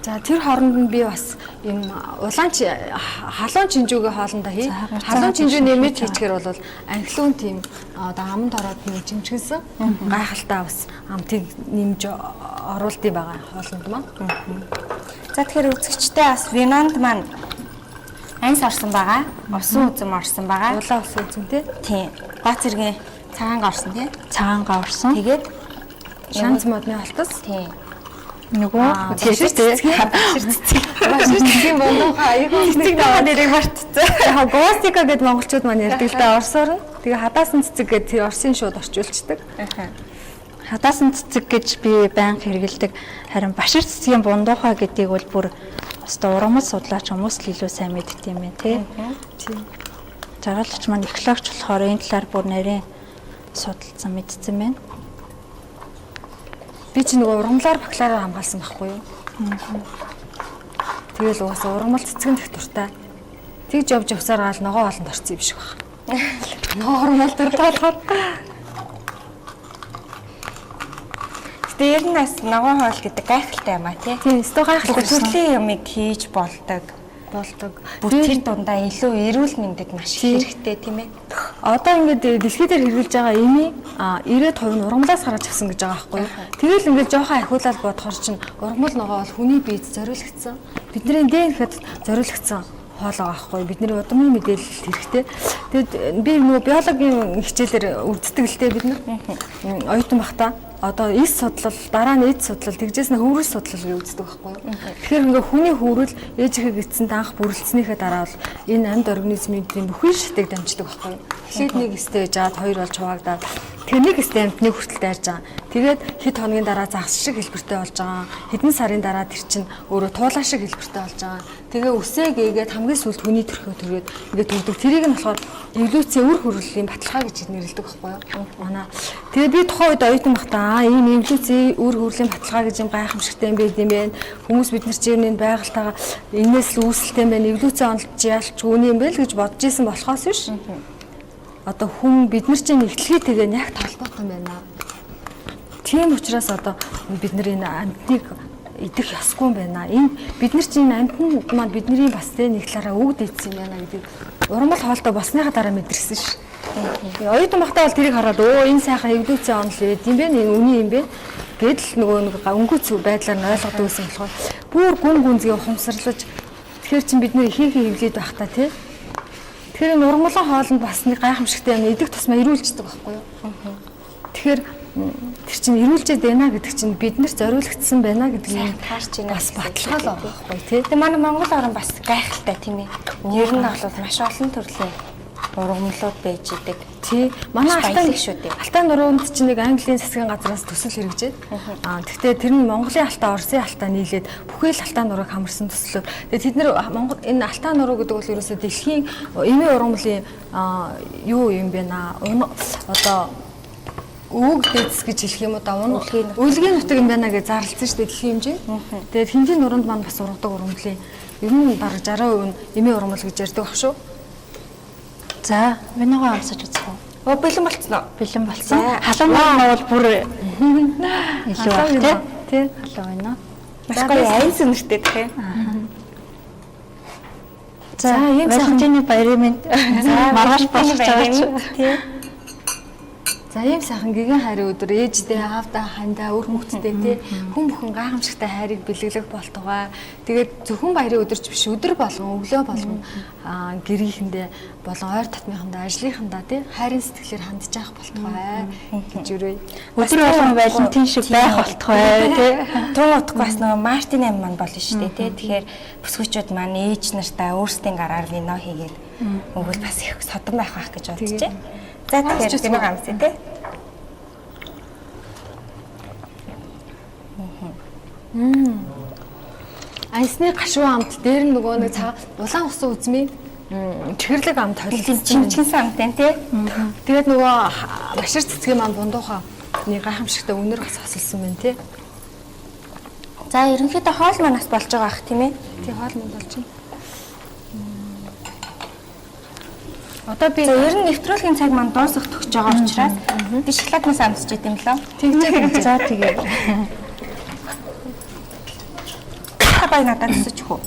За тэр хооронд нь би бас юм улаан халуун чинжүүгээ хоолндоо хий. Халуун чинжүү нэмээд хийчихээр бол анхлуун тийм одоо аманд ороод нэг чимчгэлсэн гайхалтай бас амтыг нэмж оруулдیں байгаа хоолнд маань. За тэгэхээр үзэгчтэй бас винонд маань анс орсон байгаа. Усан үзэм орсон байгаа. Улаан усан үзэм тий. Тийм. Баа цэргийн цагаангаа орсон тий. Цагаангаа орсон. Тэгээд шанц модны алтас. Тийм. Нөгөө цэцэг Башир цэцгийн бондоохоо аягүй цэцэг байгаа нэрийг мартцсан. Яг гостика гэд монголчууд маань ярьдаг л да орсоор нь. Тэгээ хадаасан цэцэг гэд тэр орсын шууд орчуулцдаг. Хадаасан цэцэг гэж би байнга хэрэгэлдэг. Харин башир цэцгийн бундуухай гэдгийг бол бүр өстой ургамал судлаач хүмүүс л илүү сайн мэддэг юм байна тий. Тийм. Жаргалагч маань экологч болохоор энэ талаар бүр нарийн судалсан мэдсэн байна. Би чи нөгөө ургамлаар бакалавраар хамгаалсан байхгүй юу? Тэгэл угаасаа ургамал цэцгэн дэх дуртай. Тэгж явж явсаар гал ногоо хоолнд орсон юм шиг байна. Ногоо ургамал дуртай болохоор. Гэтэ ер нь бас ногоон хоол гэдэг гайхалтай юм а тий. Тийм, өстой Бүх гайхалтай төрлийн юмыг хийж болдог. болдог. Бүр тэр дундаа илүү эрүүл мэндэд маш их хэрэгтэй тийм ээ. Одоо ингээд дэлхий дээр хэрэглэж байгаа эми 90% нь ургамлаас гарч авсан гэж байгаа байхгүй юу? Тэгэл ингээд жоохон ахиулаад бодохоор чинь ургамал ногоо бол хүний биед зориулагдсан. Бидний ДНХ-д зориулагдсан хоол байгаа байхгүй юу? Бидний удмын мэдээлэл хэрэгтэй. Тэгэд би нөгөө биологийн хичээлээр үрддэг л дээ бид нар. Оюутан бахта одоо эс судлал, дараа нь эд судлал, тэгжээс нь хөврөл судлал гэж үздэг байхгүй юу? Тэгэхээр ингээ хүний хөврөл ээжийнхээ гидсэнд анх бүрэлдсэнийхээ дараа бол энэ амьд организмын бүхий шатыг дамждаг байхгүй юу? Эхлээд нэг эстэй жаад хоёр болж хуваагдаад тэр нэг эстэй амьтны хүртэл дайрж байгаа. Тэгээд хэд хоногийн дараа загас шиг хэлбэртэй болж байгаа. Хэдэн сарын дараа тэр чинь өөрөө туулаа шиг хэлбэртэй болж байгаа. Тэгээ үсээ гээгээд хамгийн сүүлд хүний төрхөө төрөөд ингээ төрдөг. Тэрийг нь болохоор эволюцийн үр хөрвөлийн баталгаа гэж нэрлэдэг байхгүй юу? Манай. Тэгээ би тухайн үед оюутан байхдаа ийм эволюцийн үр хөрвөлийн баталгаа гэж юм гайхамшигтай юм байд юм байна. Хүмүүс бид нар чинь энэ байгальтайгаа энэс л үүсэлтэй юм байна. Эволюцийн онолд ялч үний юм бэ л гэж бодож исэн болохоос биш. Одоо хүн бид нар чинь эхлэхийтэйгээ нь яг толгойтой юм байна. Тийм учраас одоо бид нар энэ амьтныг идэх ёсгүй юм байна. Энэ бид нар чинь амьтан маань бидний бас тэ нэг талаараа үг дийдсэн юм байна гэдгийг урмал хоолтой болсныхаа дараа мэдэрсэн ш. Оюутан багтаа бол тэрийг хараад өө энэ сайхан эволюцийн онол байд юм бэ? Энэ үний юм бэ? Гэдэл нөгөө нэг өнгөц байдлаар нь ойлгодог байсан болохоор бүр гүн гүнзгий ухамсарлаж тэгэхээр чинь бид нэр ихэнх хөвлөд байх та тий. Тэгэхээр энэ ургамлын хоолнд бас нэг гайхамшигтай юм идэх тусмаа эрүүлждэг байхгүй юу? Тэгэхээр тэр чинь эрүүлжээд байна гэдэг чинь бид нарт зориулагдсан байна гэдэг нь Таарч байна бас гэсэн баталгаа л байгаа байхгүй тий. Тэгээ манай Монгол орн бас гайхалтай тийм ээ. Нэр нь бол маш олон төрлийн ургамлууд байж идэг. Тий. Манай Маш Алтай баялаг шүү дээ. Алтай нуруунд чинь нэг Английн засгийн газраас төсөл хэрэгжээд. Тэгтээ тэр нь Монголын Алтай, Оросын Алтай нийлээд бүхэл Алтай нурууг хамарсан төслөөр. Тэгээд тэд нэр Монгол энэ Алтай нуруу гэдэг бол ерөөсөө дэлхийн эмийн ургамлын юу юм бэ наа? Одоо өвөг дэдс гэж хэлэх юм уу да өлгийн нутаг юм байна гэж зарлцсан шүү дээ дэлхийн хэмжээ. Тэгээд хинжийн нуруунд маань бас ургадаг ургамлын ер нь бараг 60% нь эмийн ургамал гэж ярьдаг баг шүү. За, виногоо амсаж үзэх үү? Оо бэлэн болцсон уу? Бэлэн болсон. За. Халуун вино бол бүр илүү Халуун байх вино, тий. тий. Халуун вино. Маш гоё аян сүнэртэй тэх. За, За, ийм сайхан- Валентины баярын мэнд. Маргааш болох баярын гэж мэнд, тий. За ийм сайхан гэгэн хайрын өдөр ээждээ, аавдаа, хандаа, үр хүүхдтэй тий хүн бүхэн гайхамшигтай хайрыг бэлэглэх болтугай. Тэгээд зөвхөн баярын өдөрч биш өдөр болгон, өглөө болгон гэрийнхэндээ болон ойр дотныхондоо, ажлынхандаа тий хайрын сэтгэлээр хандж явах болтугай гэж өрөөе. Өдөр болгон Валентин шиг байх болтугай тий. Тун утгагүй бас нөгөө Мартин ам маань болно шүү дээ тий. Тэгэхээр бүсгүүчүүд маань ээж нартаа өөрсдийн гараар вино хийгээд өгвөл бас их содон байх байх гэж бодож байна. За тэгэхээр вино амсъя тий. Ансны гашуун амт дээр нь нөгөө нэг цаг улаан усан үзмийн чихэрлэг амт холилдсон. Чимчгэнсэн амтай тий. Тэгээд нөгөө башир цэцгийн маань бундуухаа нэг гайхамшигтай өнөр бас хосолсон байна тий. За ерөнхийдөө хоол маань бас болж байгаа ах тийм ээ. Тий хоол манд болж байна. Одоо би За ер нь нэвтрүүлгийн цаг маань дуусах төгсөж байгаа учраас би шоколаднаас амсч идэм лөө. тэгж За тэгээ. Та бай надад төсөж өгөө.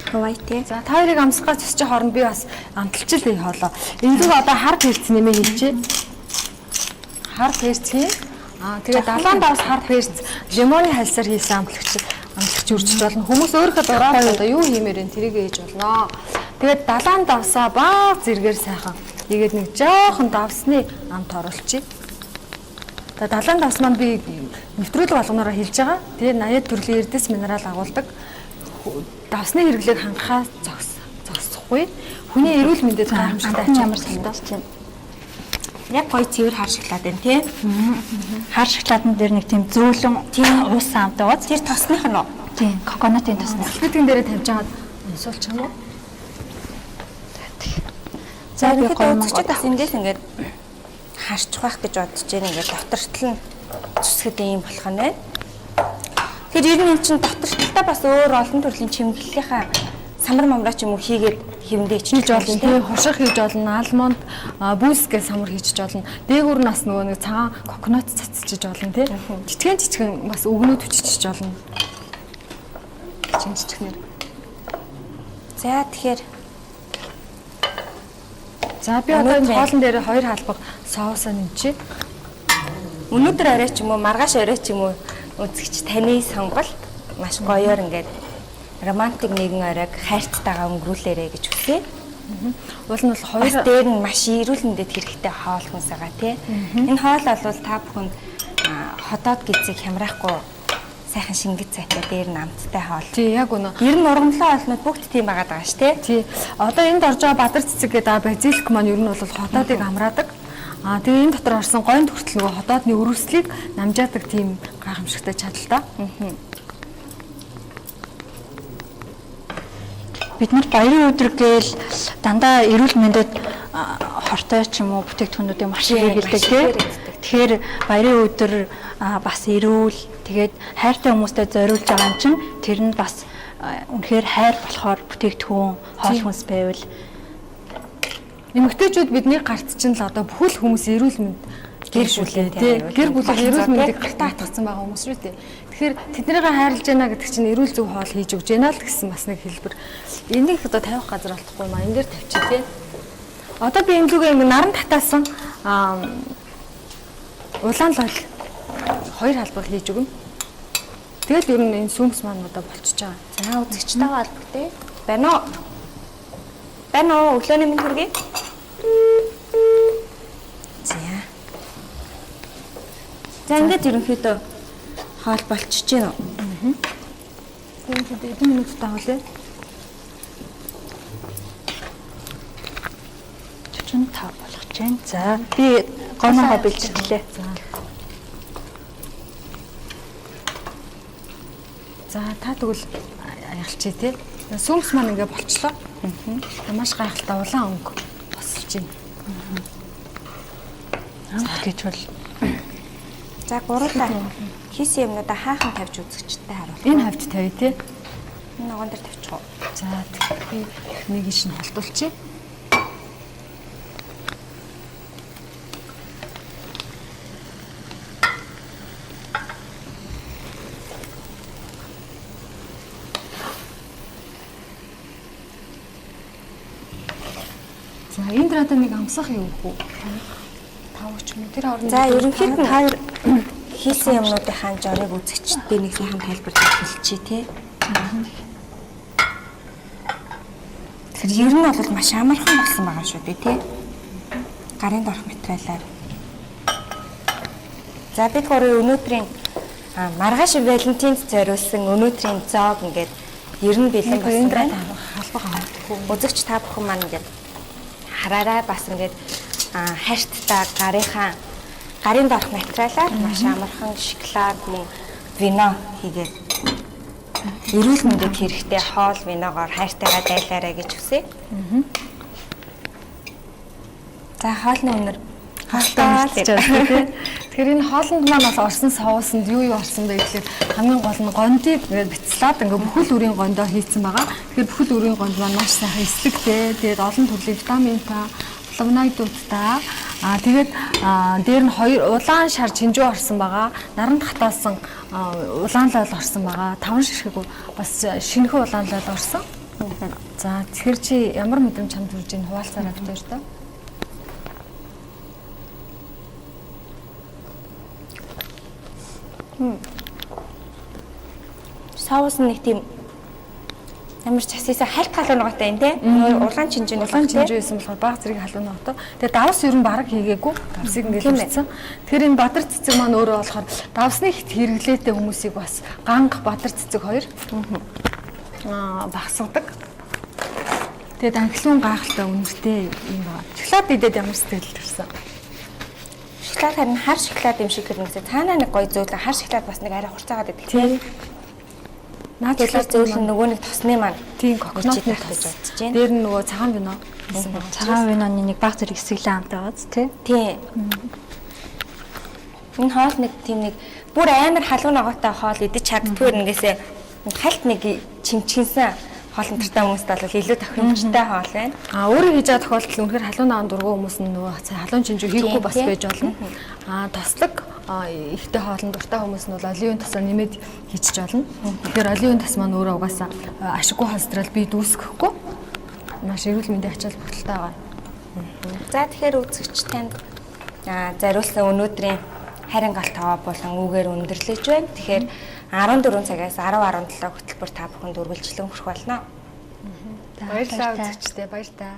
Хавай тий. За та хоёрыг амсах гэж төсөж хооронд би бас амталчил энэ хоолоо. Энэнийг одоо хар перц нэмээ хийчихье. Хар перц хий. Тэгээд далайн давс хар перц лимоны хальсаар хийсэн амтлагч үржиж болно. Хүмүүс өөрийнхөө дураар одоо юу хиймээр энэ тэрийг хийж болно. Тэгээд далайн давсаа баг зэргээр сайхан ийгээд нэг жоохон давсны амт оруулчих. За далайн давс маань би нэвтрүүлэг болгоноороо хэлж байгаа. Тэгээд 80 төрлийн эрдэс минерал агуулдаг. Давсны хэрэглээг хангахаа зогсохгүй. Хүний эрүүл мэндэд гайхамшигтай Амт нь ямар ач санагдаж байна? Яг гоё цэвэр хар шоколад байна тий. Хар шоколадн дээр нэг тийм зөөлөн тийм ус амт байгаа. Тэр тосных нь уу? Тийм, коконатын тосны. Салфеткэн дээрээ тавьж хагаад унсуулчих юм уу? За би Ерөнхийдөө гоё үзэгчид бас эндээс ингээд харчих байх гэж бодож байна. Ингээд дотортол нь зүсгэд ийм болох нь байна. Тэгэхээр ер нь эн чинь дотортолтой бас өөр олон төрлийн чимэглэлийнхаа Самар мамраа ч юм уу хийгээд хэвэндээ Хийж болно тий, хуших хийж болно, алмонд бүс гэж самар хийж болно. Дээгүүр нь бас нөгөө нэг цагаан коконат цацчиж болно тий. Жижигэн жижигэн бас өгнүүд хүчиж болно. Жижигэн жижигнэр. За тэгэхээр За би одоо энэ хоолн дээр хоёр халбаг соусаа нэмчихье. Өнөөдөр орой ч юм уу, маргааш орой ч юм уу үзэгч таны сонголт маш гоёор ингээд романтик нэгэн оройг хайрттайгаа өнгөрүүлээрэ гэж хүсье. Уул нь бол Бас хоёр дээр нь маш эрүүл мэндэд хэрэгтэй хоол хүнс байгаа тий. Энэ хоол бол та бүхэнд ходоод гизийг хямраахгүй сайхан шингэц цайтай дээр нь амттай хоол. Тий, яг үнэ. Ер нь ургамлын хоолнууд бүгд тийм байгаа даа ш тий. Тий. Одоо энд орж байгаа бадар цэцэг гэдэг базилик маань ер нь бол ходоодыг амраадаг. Аа тэгээ энэ дотор орсон гойнд хүртэл нөгөө ходоодны өрөвслийг намжаадаг тийм гайхамшигтай чадaltaа. Бид нар баярын өдөр гээл дандаа эрүүл мэндэд хортой ч юм уу бүтээгдэхүүнүүдийг маш их хэрэглэдэг тий. Тэгэхээр баярын өдөр бас эрүүл тэгээд хайртай хүмүүстэй зориулж байгаа юм чинь тэр нь бас үнэхээр хайр болохоор бүтээгдэхүүн хоол хүнс байвал Эмэгтэйчүүд бидний гарт чинь л одоо бүхэл хүмүүс эрүүл мэнд гэр бүлээ тий. Гэр бүлийн эрүүл мэндийг гартаа хатгацсан байгаа хүмүүс шүү дээ. Тэгэхээр тэднийгээ хайрлаж байна гэдэг чинь эрүүл зөв хоол хийж өгч байна л гэсэн бас нэг хэлбэр. Энийг одоо тавих газар олдохгүй маа энэ дээр тавьчих тий. Одоо би энэ лүгээ ингэ наран татаасан улаан лол хоёр халбаг хийж өгнө. Тэгэл ер нь энэ сүмс маань одоо болчихж байгаа. За үзэгчтэйгээ холбогдъё. Байна уу? Байна уу? Өглөөний мэнд хүргэе. За. За ингээд ерөнхийдөө хоол болчихж байна уу? Ерөнхийдөө хэдэн минут таавлээ? 45 болгож байна. За би гомоогоо бэлтгэлээ. За та тэгвэл аялчих тий. Сүмс маань ингээ болчлоо. Маш гайхалтай улаан өнгө босолж байна. Амт гэж бол За гурлаа хийсэн юмнуудаа хаахан тавьж үзэгчтэй харуул. Энэ хавьд тавь тий. Энэ ногоон дээр тавьчих уу? За би нэг иш нь холдуулчих. За энэ дээр одоо нэг амсах юм уу? Тав ч юм уу тэр орно. За ерөнхийд нь та хийсэн юмнуудынхаа жорыг үзэгчдээ нэг сайхан тайлбарлаж хэлчихье тий. Тэгэхээр ер нь бол маш амархан болсон байгаа шүү дээ тий. Гарын дорх материалаар. За бид гурвын өнөөдрийн маргааш Валентинд зориулсан өнөөдрийн зоог ингээд ер нь бэлэн болсон байна. Халбаг авахгүй. Үзэгч та бүхэн маань ингээд хараарай бас ингээд хайрттай гарынхаа гарын дорх материалаар маш амархан шоколад мөн вино хийгээд эрүүл мэндэд хэрэгтэй хоол виногоор хайртайгаа дайлаарай гэж хүсье. За хоолны үнэр хоолтой тий. Тэгэхээр энэ хоолнд маань бас орсон соусанд юу юу орсон бэ гэхээр хамгийн гол нь гондыг ингээд бяцлаад ингээд бүхэл үрийн гондоо хийцэн байгаа. Тэгэхээр бүхэл үрийн гонд маань маш сайхан эслэгтэй. Тэгээд олон төрлийн витаминтай, флавоноидуудтай. Аа тэгээд дээр нь хоёр улаан шар чинжүү орсон байгаа. Наранд хатаасан улаан лойл орсон байгаа. Таван ширхэг бас шинэхэн улаан лойл орсон. За тэгэхээр чи ямар мэдрэмж чамд төрж ийн хуваалцаарай бит хоёр та. Соус нэг тийм ямар ч асиасаа хальт халуун ногоотой юм те. Улаан чинжүү Улаан чинжүү байсан болохоор баг зэрэг халуун ногоотой. Тэгээ давс ер нь бараг хийгээгүй. Давсыг ингээл үрсэн. Тэгэхээр энэ бадар цэцэг маань өөрөө болохоор давсны хит хэрэглээтэй хүмүүсийг бас ганг бадар цэцэг хоёр багасгадаг. Тэгээд анхлын гайхалтай үнэртэй юм байна. Шоколад идээд ямар сэтгэл төрсөн? Шоколад харин хар шоколад юм шиг хэрнээсээ цаанаа нэг гоё зөөлөн хар шоколад бас нэг арай хурцаагаад байдаг тийм. Наад Тэгэхээр зөөлөн нөгөө нэг тосны маань тийм коконотны гэж тос бодож байна. Дээр нь нөгөө цагаан вино хийсэн байна. Цагаан виноны нэг баг зэрэг эсэглэн амт байгааз тий. Тийм. Энэ хоол нэг тийм нэг бүр амар халуун ногоотой хоол идэж чаддгүй нээсээ хальт нэг чимчгэнсэн Хоолн дуртай хүмүүст бол илүү тохиромжтой хоол байна. А өөрөө хийж байгаа тохиолдолд үнэхээр халуун даан дургүй хүмүүс нь нөгөө халуун чинжүү хийхгүй бас байж болно. А тослог ихтэй хоолн дуртай хүмүүс нь бол оливын тосоо нэмээд хийчих болно. Тэгэхээр оливын тос маань өөрөө угаасаа ашиггүй холестерол бие дүүсгэхгүй маш эрүүл мэндийн ач холбогдолтой байгаа. За тэгэхээр үзэгч танд зориулсан өнөөдрийн харин гал тогоо болон үүгээр өндөрлөж байна. Тэгэхээр 14 цагаас 10:17 хөтөлбөр та бүхэнд үргэлжлэн хүрэх болно. Баярлалаа үзэгчдээ, баяр таа.